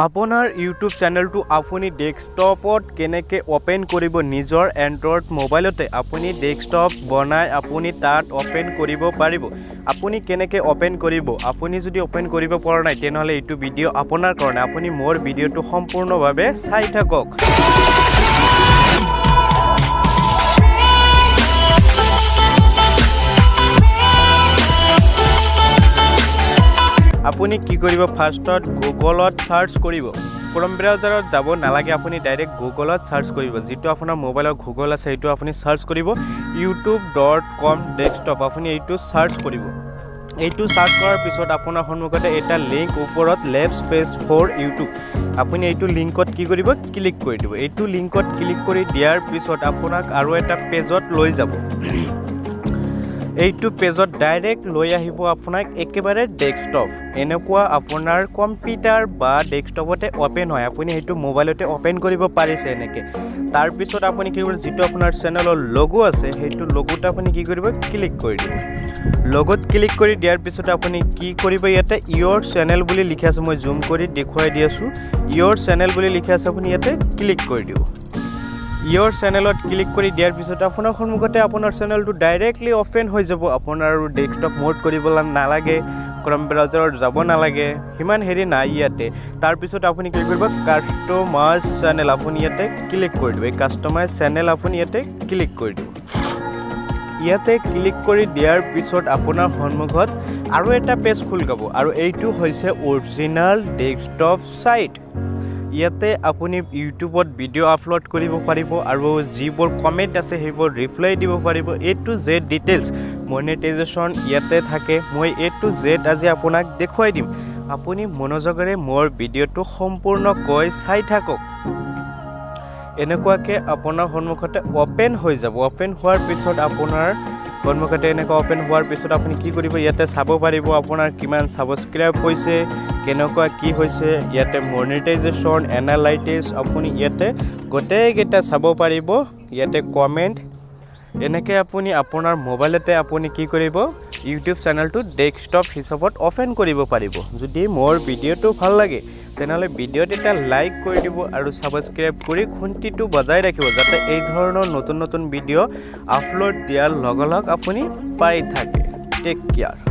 আপোনাৰ ইউটিউব চেনেলটো আপুনি ডেস্কটপত কেনেকৈ অ'পেন কৰিব? নিজৰ এণ্ড্ৰইড মোবাইলতে আপুনি ডেস্কটপ বনাই আপুনি তাত অ'পেন কৰিব পাৰিব। আপুনি কেনেকৈ অ'পেন কৰিব? আপুনি যদি অ'পেন কৰিব পৰা নাই, তেনেহ'লে এইটো ভিডিঅ' আপোনাৰ কাৰণে। আপুনি মোৰ ভিডিঅ'টো সম্পূৰ্ণভাৱে চাই থাকক। আপুনি কি কৰিব? ফাৰ্ষ্টত গুগলত চাৰ্চ কৰিব। ক্ৰম ব্ৰাউজাৰত যাব নালাগে, আপুনি ডাইৰেক্ট গুগলত চাৰ্চ কৰিব। যিটো আপোনাৰ মোবাইলত গুগল আছে, সেইটো আপুনি চাৰ্চ কৰিব। youtube.com desktop, আপুনি এইটো চাৰ্চ কৰিব। এইটো চাৰ্চ কৰাৰ পিছত আপোনাৰ সন্মুখতে এটা লিংক ওপৰত লেফ্ট পেজ ফৰ ইউটিউব, আপুনি এইটো লিংকত কি কৰিব? ক্লিক কৰি দিব। এইটো লিংকত ক্লিক কৰি দিয়াৰ পিছত আপোনাক আৰু এটা পেজত লৈ যাব। এইটো পেজত ডাইৰেক্ট লৈ আহিব আপোনাক একেবাৰে ডেস্কটপ। এনেকুৱা আপোনাৰ কম্পিউটাৰ বা ডেস্কটপতে অ'পেন হয়, আপুনি সেইটো মোবাইলতে অ'পেন কৰিব পাৰিছে এনেকৈ। তাৰপিছত আপুনি কি কৰিব? যিটো আপোনাৰ চেনেলৰ লগো আছে, সেইটো লগোত আপুনি কি কৰিব? ক্লিক কৰি দিব। লগত ক্লিক কৰি দিয়াৰ পিছত আপুনি কি কৰিব? ইয়াতে ইয়ৰ চেনেল বুলি লিখা আছে, মই জুম কৰি দেখুৱাই দি আছোঁ। ইয়ৰ চেনেল বুলি লিখা আছে, আপুনি ইয়াতে ক্লিক কৰি দিব। ইয়ৰ চেনেলত ক্লিক কৰি দিয়াৰ পিছত আপোনাৰ সন্মুখতে আপোনাৰ চেনেলটো ডাইৰেক্টলি অ'পেন হৈ যাব। আপোনাৰ আৰু ডেস্কটপ মোড কৰিব নালাগে, ক্ৰম ব্ৰাউজাৰত যাব নালাগে, সিমান হেৰি নাই ইয়াতে। তাৰপিছত আপুনি কি কৰিব? কাষ্টমাইজ চেনেল আপুনি ইয়াতে ক্লিক কৰি দিব। এই কাষ্টমাইজ চেনেল আপুনি ইয়াতে ক্লিক কৰি দিব। ইয়াতে ক্লিক কৰি দিয়াৰ পিছত আপোনাৰ সন্মুখত আৰু এটা পেজ খোল খাব আৰু এইটো হৈছে অৰিজিনেল ডেস্কটপ ছাইট। ইয়াতে আপুনি ইউটিউবত ভিডিঅ' আপলোড কৰিব পাৰিব আৰু যিবোৰ কমেণ্ট আছে, সেইবোৰ ৰিপ্লাই দিব পাৰিব। এ টু জেড ডিটেইলছ, মনিটাইজেশ্যন ইয়াতে থাকে। মই এ টু জেড আজি আপোনাক দেখুৱাই দিম। আপুনি মনোযোগেৰে মোৰ ভিডিঅ'টো সম্পূৰ্ণকৈ চাই থাকক। এনেকুৱাকৈ আপোনাৰ সন্মুখতে অ'পেন হৈ যাব। অ'পেন হোৱাৰ পিছত, আপোনাৰ সন্মুখতে এনেকুৱা অ'পেন হোৱাৰ পিছত আপুনি কি কৰিব? ইয়াতে চাব পাৰিব আপোনাৰ কিমান ছাবস্ক্ৰাইব হৈছে, কেনেকুৱা কি হৈছে। ইয়াতে মনিটাইজেশ্যন, এনালাইটিক্স, আপুনি ইয়াতে গোটেইকেইটা চাব পাৰিব। ইয়াতে কমেণ্ট, এনেকৈ আপুনি আপোনাৰ মোবাইলতে আপুনি কি কৰিব? ইউটিউব চেনেলটো ডেস্কটপ হিচাপত অ'পেন কৰিব পাৰিব। যদি মোৰ ভিডিঅ'টো ভাল লাগে, তেনেহ'লে ভিডিঅ'ত এটা লাইক কৰি দিব আৰু ছাবস্ক্ৰাইব কৰি ঘণ্টিটো বজাই ৰাখিব, যাতে এই ধৰণৰ নতুন নতুন ভিডিঅ' আপলোড দিয়াৰ লগে লগ আপুনি পাই থাকে। Take care.